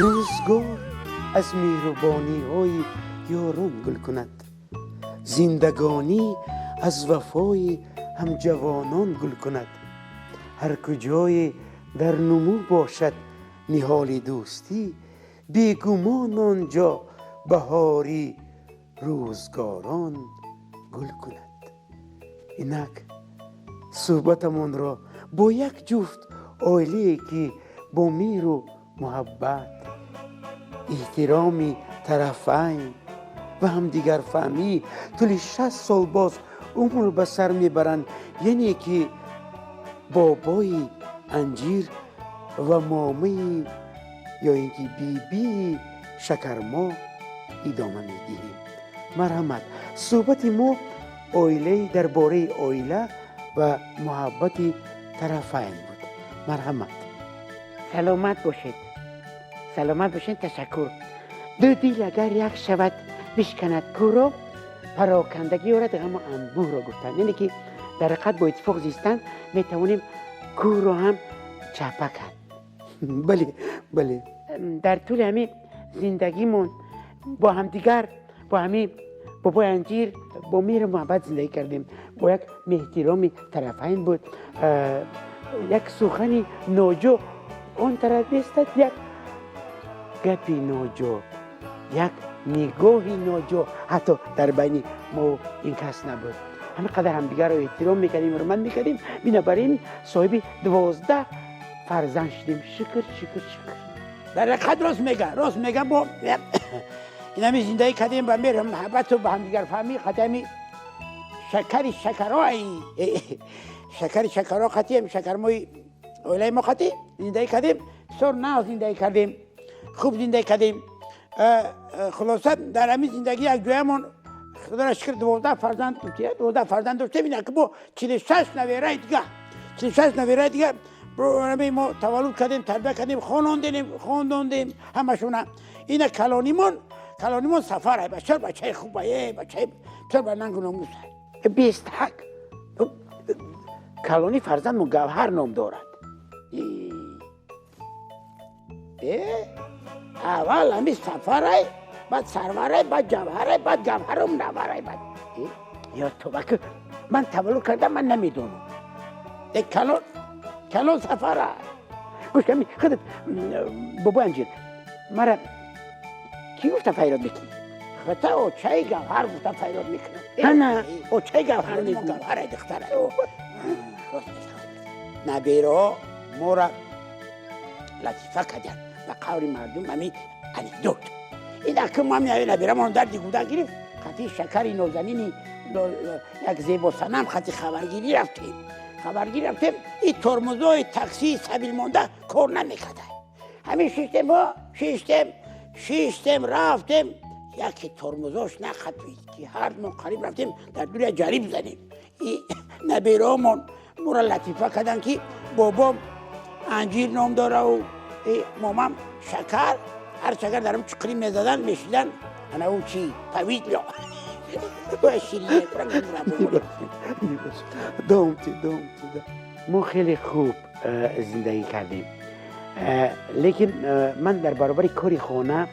Рӯзгор аз меҳрубониҳои ёрон гул кунад, зиндагонӣ аз вафои ҳамҷавонон гул кунад. Ҳар куҷое дар нумӯ бошад ниҳоли дӯстӣ, бегумон он ҷо баҳори рӯзгорон гул кунад. Инак суҳбатамонро бо як ҷуфт оилае, ки бо меҳру муҳаббат, эҳтироми тарафайн ва ҳамдигарфаҳмӣ тӯли 60 сол боз умр ба сар мебаранд, яъне ки бобои Анҷир ва момаи ё ин ки бибии Шакармо, идома медиҳем. Марҳамат, суҳбати мо оилаи дар бораи оила ва муҳаббати тарафайн буд. Марҳамат. Саломат бошед, саломат бошед, ташаккур. Ду дил агар як шавад, бишканад кӯҳро, парокандагӣ орад ғаму анбӯҳро, гуфтанд. Яъне ки дар ҳақиқат бо иттифоқ зистан метавонем кӯҳро ҳам чапа кард. Бале. Дар тӯли ҳамин зиндагимон бо ҳамдигар, бо ҳамин бобои Анҷир, бо меҳру муҳаббат зиндагӣ кардем, бо як эҳтироми тарафайн буд. Як сухани ноҷо он тараф бистад, як гапи ноҷо, як нигоҳи ноҷо ҳатто дар байни мо ин кас набуд. Ҳамин қадар ҳамдигарро эҳтиром мекардем, ҳурмат мекардем. Бинобар ин соҳиби 12 фарзанд шудем. Шукр, шукр, шукр. Дар ҳақиқат рост мега, рост мега. Мо инами зиндагӣ кардем ба меҳру муҳаббату ба ҳамдигарфаҳмӣ. Қатами шакари шакаро, шакари шакаро, қатием шакармои оилаи мо қатӣ зиндагӣ кардем. Бисёр нағз зиндагӣ кардем, хуб зиндагӣ кардем. Хулоса, дар ҳамин зиндагӣ як ҷоямон, худоро шукр, 12 фарзанд, 12 фарзанд доштем. Ина ки бо 46 навераи дига, 46 навераи дига мо таваллуд кардем, тарбия кардем, хонондем, хондондем ҳамашона. Ина калонимон, калонимон Сафар, бачар бачаи хуба, бачаи бисёр ба нангу номус. Бистак калони фарзандмо Гавҳар ном дорад. Аввал ҳами Сафарай, баъд Сарварай, баъд Ҷавҳарай, баъд Гавҳарум Наварай, баъд Ё тоба, ки ман таваллуд кардам, ман намедонам. Калон, калон Сафара. Гӯш ками худат, бобои Анҷир, мара кӣ гуфта файрод мекунӣ? Хата очаи Гавҳар гуфта файрод мекунам. Ана очаи Гавҳар мегӯ. Гавҳарай духтара. Набераҳо мора латифа карданд, ба қавли мардум ҳами анекдот. Ин аки мо ҳами наберамон дарди гуда гирифт, хати Шакари нозанини як зебосанам хати хабаргирӣ рафтем, хабаргирӣ рафтем. И тормозои таксии сабил монда кор намекарда. Ҳамин шиштем, мо шиштем, шиштем, рафтем, яке тормозош нақапид, ки ҳар мо қариб рафтем дар дури ҷариб занем. И набераҳомон моро латифа карданд, ки бобом Анҷир ном дораву момам Шакар. Ҳар шакар дар чуқурӣ мезадан, мешидан, ана ӯ чи повидло. Давом ти, давом ти. Мо хеле хуб зиндагӣ кардем, лекин ман дар баробари кори хона,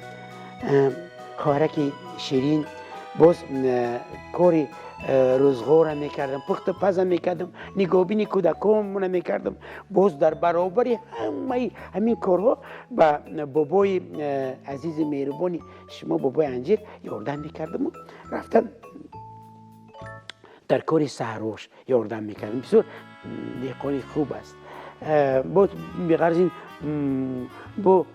хоҳараки ширин, боз кори рӯзғора мекардам, пухту паза мекардам, нигоҳбини кӯдаконмона мекардам. Боз дар баробари ҳамаи ҳамин корҳо ба бобои азизи меҳрубони шумо, бобои Анҷир, ёрдам мекардаму рафтан дар кори саҳрош ёрдам мекардам. Бисёр деҳқони хуб аст. Боз беғарз ин бо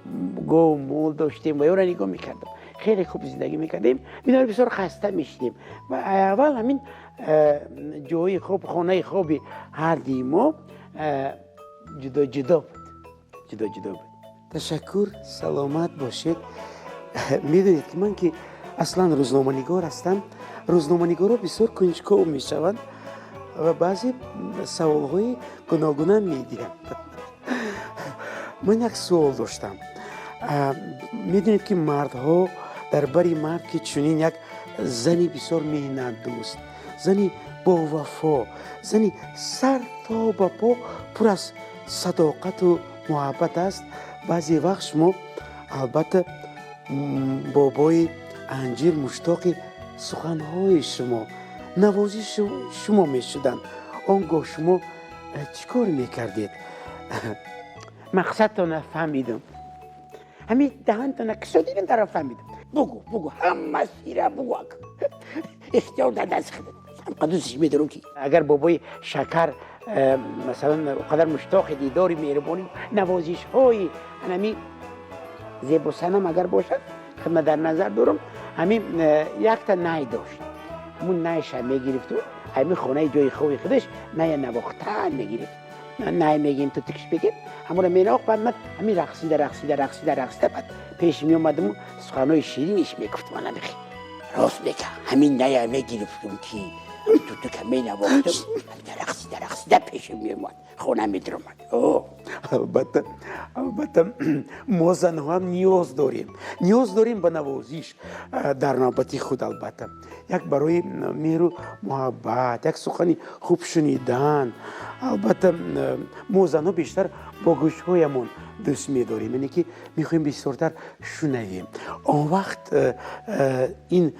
гову мол доштем ва ёра нигоҳ мекардам. Хеле хуб зиндагӣ мекардем. Бинобар бисёр хаста мешидем ва аввал ҳамин ҷои хоб, хонаи хоби ҳарди мо ҷудо ҷудо буд, ҷудо ҷудо буд. Ташаккур, саломат бошед. Медонед ки ман ки аслан рӯзноманигор ҳастам, рӯзноманигорҳо бисёр кунҷков мешаванд ва баъзе саволҳои гуногуна медиҳанд. Ман як суол доштам. Медонед ки мардҳо дар бари мард ки чунин як зани бисёр меҳнатдӯст, зани бовафо, зани сар то ба по пур аз садоқату муҳаббат аст, баъзе вақт шумо Албатта, бобои анҷир муштоқи суханҳои шумо, навозиши шумо мешуданд. Он гоҳ шумо чӣ кор мекардед? Мақсадтона фаҳмидам. Ҳамин даҳантона кушодидам, дара фаҳмидам. Бугу, бугу, ҳама сира бугу. Ихтиёр дар даст худат. Ҳам медорам ки Агар бобои шакар, масалан, қадар муштоқи дидори меҳрубонӣ, навозишҳои анами зебосанам агар бошад, хидмат дар назар дорам, ҳамин якта най дошт, ҳамун найша мегирифту ҳамин хонаи ҷои хоби худаш ная навохтан мегирифт. Най мегим, тутукш бегим, ҳамуро менавохт. Баъд ман ҳамин рақсида, рақсида, рақсида, рақсида, баъд пеш меомадаму суханҳои шириниш мегуфт. Ман намехи Рост мега, ҳамин ная мегирифтум ки тутука менавохтум, рақсида, рақсида пешам меомад, хона медиромад. Албатта, албатта, мо занҳоам ниёз дорем, ниёз дорем ба навозиш дар навбати худ. Албатта, як барои меҳру муҳаббат, як сухани хуб шунидан. Албатта, мо занҳо бештар бо гӯшҳоямон дӯст медорем, яъне ки мехоҳем бисёртар шунавем. Он вақт ин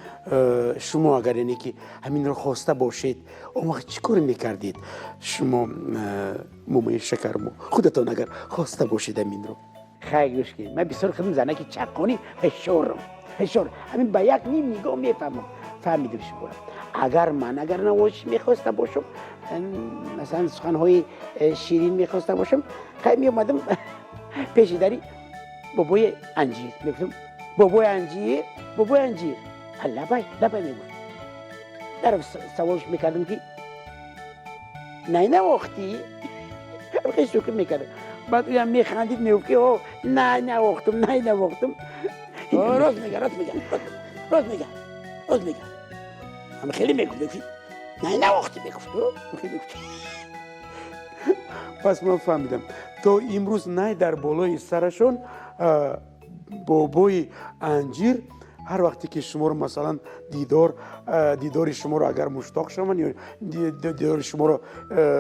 шумо агар, яъне ки ҳаминро хоста бошед, он вақт чӣ кор мекардед шумо, момои шакармо, худатон агар хоста бошед ҳаминро? Хай, гӯш кунед, ман бисёр худам занаки чаққонӣ, ҳушёрам, ҳушёр. Ҳамин ба як ним нигоҳ мефаҳмам. Фаҳмидам шуморо. Агар ман агар навозиш мехоста бошам, масалан, суханҳои ширин мехоста бошам, хай, меомадам пеши дари бобои анҷир, мегуфтам: «Бобои анҷир, бобои анҷир!» «Лабай, лабай», мегуфт. Дар саволш мекардам ки най навохтӣ? Хеле шӯхӣ мекардам. Баъд уям механдид, мегуфт ки о, най навохтум, най навохтум. Рост мега, рост мега, рост мега, рост мега. Ҳама хеле мегуфт, мегуфт: «Най навохтӣ», мегуфт, мегуфт. Пас ман фаҳмидам, то имрӯз най дар болои сарашон бобои анҷир ҳар вақте ки шуморо, масалан, дидори шуморо агар муштоқ шаванд ё дидори шуморо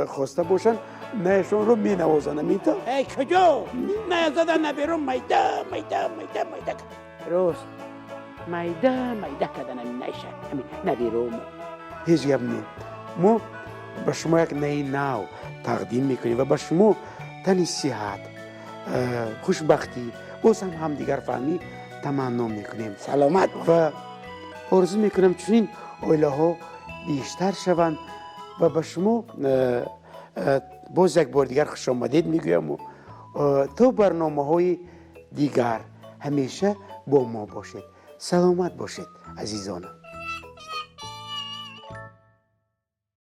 хоста бошанд, найшонро менавозанд, аминта? Эй, куҷо ная зада наберум, майда, майда, майда, майда. Рост, майда, майда кардан ҳамин найша ҳамин наберуму. Ҳеҷ гап не, мо ба шумо як наи нав тақдим мекунем ва ба шумо тани сиҳат, хушбахтӣ, боз ҳам ҳамдигарфаҳмӣ таманно мекунем. Саломат. Ва орзу мекунам, чунин оилаҳо бештар шаванд. Ва ба шумо боз як бори дигар хушомадед мегӯяму то барномаҳои дигар ҳамеша бо мо бошед. Саломат бошед, азизонам.